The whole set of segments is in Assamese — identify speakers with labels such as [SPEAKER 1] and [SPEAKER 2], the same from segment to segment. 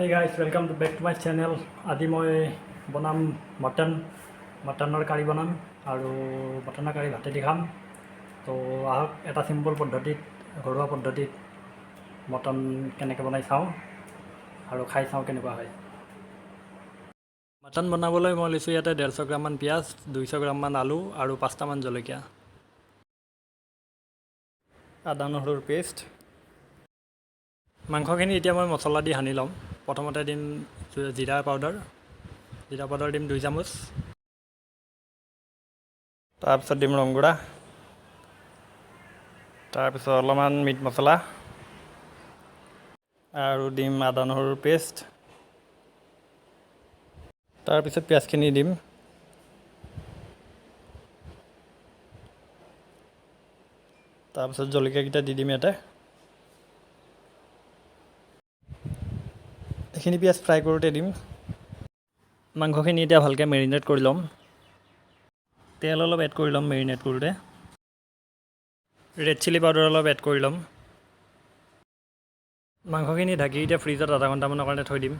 [SPEAKER 1] Hey guys, welcome to back to my channel. আজি মই বনাম মটন, মটনৰ কাৰী বনাম আৰু মটনৰ কাৰী ভাতেদি খাম। তো আহক, এটা চিম্পল পদ্ধতিত, ঘৰুৱা পদ্ধতিত মটন কেনেকৈ বনাই চাওঁ আৰু খাই চাওঁ কেনেকুৱা হয়। মটন বনাবলৈ মই লৈছোঁ ইয়াতে 150 গ্ৰামমান পিঁয়াজ, 200 গ্ৰামমান আলু আৰু পাঁচটামান জলকীয়া, আদা নহৰুৰ পেষ্ট। মাংসখিনি এতিয়া মই মছলা দি সানি ল'ম। প্ৰথমতে দিম জিৰা পাউডাৰ। জিৰা পাউডাৰ দিম 2 চামুচ। তাৰপিছত দিম ৰং গুড়া, তাৰপিছত অলপমান মিট মছলা আৰু দিম আদা নহৰুৰ পেষ্ট। তাৰপিছত পিঁয়াজখিনি দিম। তাৰপিছত জলকীয়াকেইটা দি দিম ইয়াতে। এইখিনি পিঁয়াজ ফ্ৰাই কৰোঁতে দিম। মাংসখিনি এতিয়া ভালকৈ মেৰিনেট কৰি ল'ম। তেল অলপ এড কৰি ল'ম মেৰিনেট কৰোঁতে। ৰেড চিলি পাউডাৰ অলপ এড কৰি ল'ম। মাংসখিনি ঢাকি এতিয়া ফ্ৰিজত আধা ঘণ্টামানৰ কাৰণে থৈ দিম।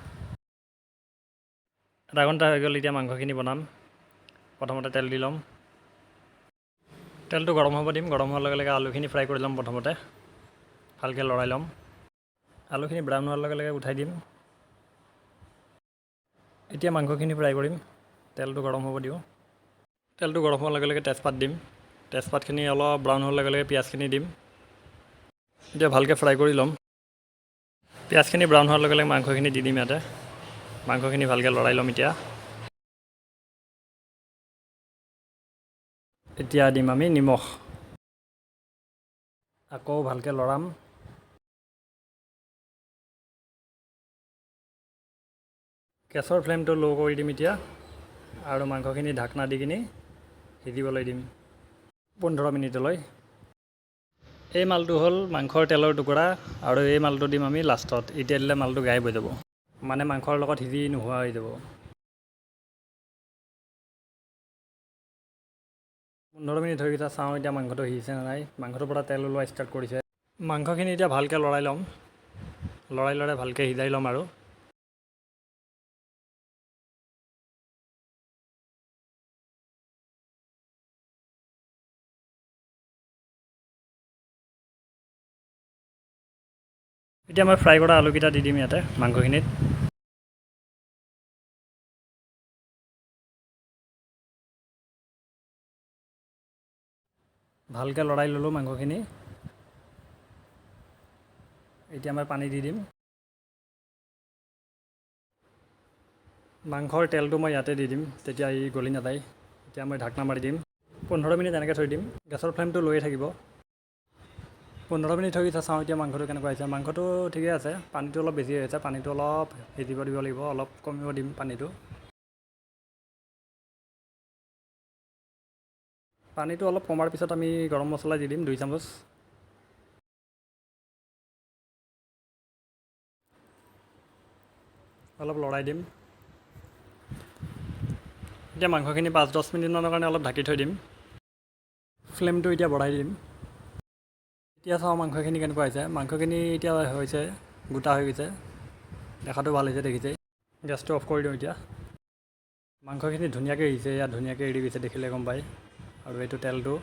[SPEAKER 1] আধা ঘণ্টা হৈ গ'ল। এতিয়া মাংসখিনি বনাম। প্ৰথমতে তেল দি ল'ম। তেলটো গৰম হ'ব দিম। গৰম হোৱাৰ লগে লগে আলুখিনি ফ্ৰাই কৰি ল'ম। প্ৰথমতে ভালকৈ লৰাই ল'ম। আলুখিনি ব্ৰাউন হোৱাৰ লগে লগে উঠাই দিম। এতিয়া মাংসখিনি ফ্ৰাই কৰিম। তেলটো গৰম হ'ব দিওঁ। তেলটো গৰম হোৱাৰ লগে লগে তেজপাত দিম। তেজপাতখিনি অলপ ব্ৰাউন হোৱাৰ লগে লগে পিঁয়াজখিনি দিম। এতিয়া ভালকৈ ফ্ৰাই কৰি ল'ম। পিঁয়াজখিনি ব্ৰাউন হোৱাৰ লগে লগে মাংসখিনি দি দিম ইয়াতে। মাংসখিনি ভালকৈ লৰাই ল'ম এতিয়া। এতিয়া দিম আমি নিমখ। আকৌ ভালকৈ লৰাম। গেছৰ ফ্লেমটো ল' কৰি দিম এতিয়া আৰু মাংসখিনি ঢাকনা দি কিনি সিজিবলৈ দিম 15 মিনিটলৈ। এই মালটো হ'ল মাংসৰ তেলৰ টুকুৰা আৰু এই মালটো দিম আমি লাষ্টত। এতিয়া দিলে মালটো গায়ব হৈ যাব, মানে মাংসৰ লগত সিজি নোহোৱা হৈ যাব। 15 মিনিট হৈ গৈছে। চাওঁ এতিয়া মাংসটো সিজিছে নে নাই। মাংসটোৰ পৰা তেল ওলোৱা ষ্টাৰ্ট কৰিছে। মাংসখিনি এতিয়া ভালকৈ লৰাই ল'ম। লৰাই লৰাই ভালকৈ সিজাই ল'ম। আৰু এতিয়া মই ফ্ৰাই কৰা আলুকেইটা দি দিম ইয়াতে মাংসখিনিত। ভালকৈ লৰাই ল'লোঁ মাংসখিনি। এতিয়া মই পানী দি দিম। মাংসৰ তেলটো মই ইয়াতে দি দিম, তেতিয়া ই গলি নাযায়। এতিয়া মই ঢাকনা মাৰি দিম। 15 মিনিট এনেকৈ থৈ দিম। গেছৰ ফ্লেমটো লৈয়ে থাকিব। 15 মিনিট হৈ গৈছে। চাওঁ এতিয়া মাংসটো কেনেকুৱা হৈছে। মাংসটো ঠিকে আছে। পানীটো অলপ বেছি হৈ আছে। পানীটো অলপ সিজিব দিব লাগিব। অলপ কমিব দিম পানীটো। পানীটো অলপ কমাৰ পিছত আমি গৰম মছলা দি দিম 2 চামুচ। অলপ লৰাই দিম। এতিয়া মাংসখিনি 5-10 মিনিটমানৰ কাৰণে অলপ ঢাকি থৈ দিম। ফ্লেমটো এতিয়া বঢ়াই দিম। এতিয়া চাওঁ মাংসখিনি কেনেকুৱা হৈছে। মাংসখিনি এতিয়া হৈছে, গোটা হৈ গৈছে। দেখাটো ভাল হৈছে, দেখিছে। গেছটো অফ কৰি দিওঁ এতিয়া। মাংসখিনি ধুনীয়াকৈ সিজিছে। ইয়াত ধুনীয়াকৈ এৰি গৈছে, দেখিলে গম পায়। আৰু এইটো তেলটো।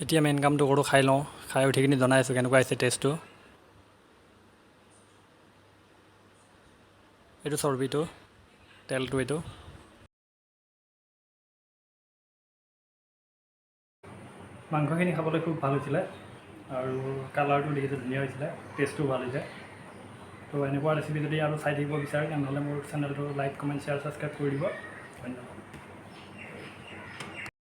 [SPEAKER 1] এতিয়া মেইন কামটো কৰোঁ, খাই লওঁ। খাই উঠি কিনি জনাই আছোঁ কেনেকুৱা হৈছে টেষ্টটো। এইটো চৰ্বিটো, তেলটো এইটো। মাংসখিনি খাবলৈ খুব ভাল হৈছিলে আৰু কালাৰটো দেখিছে, ধুনীয়া হৈছিলে। টেষ্টটো ভাল হৈছে। তো এনেকুৱা ৰেচিপি যদি আৰু চাই থাকিব বিচাৰে, তেনেহ'লে মোৰ চেনেলটো লাইক, কমেণ্ট, শ্বেয়াৰ, ছাবস্ক্ৰাইব কৰি দিব। ধন্যবাদ।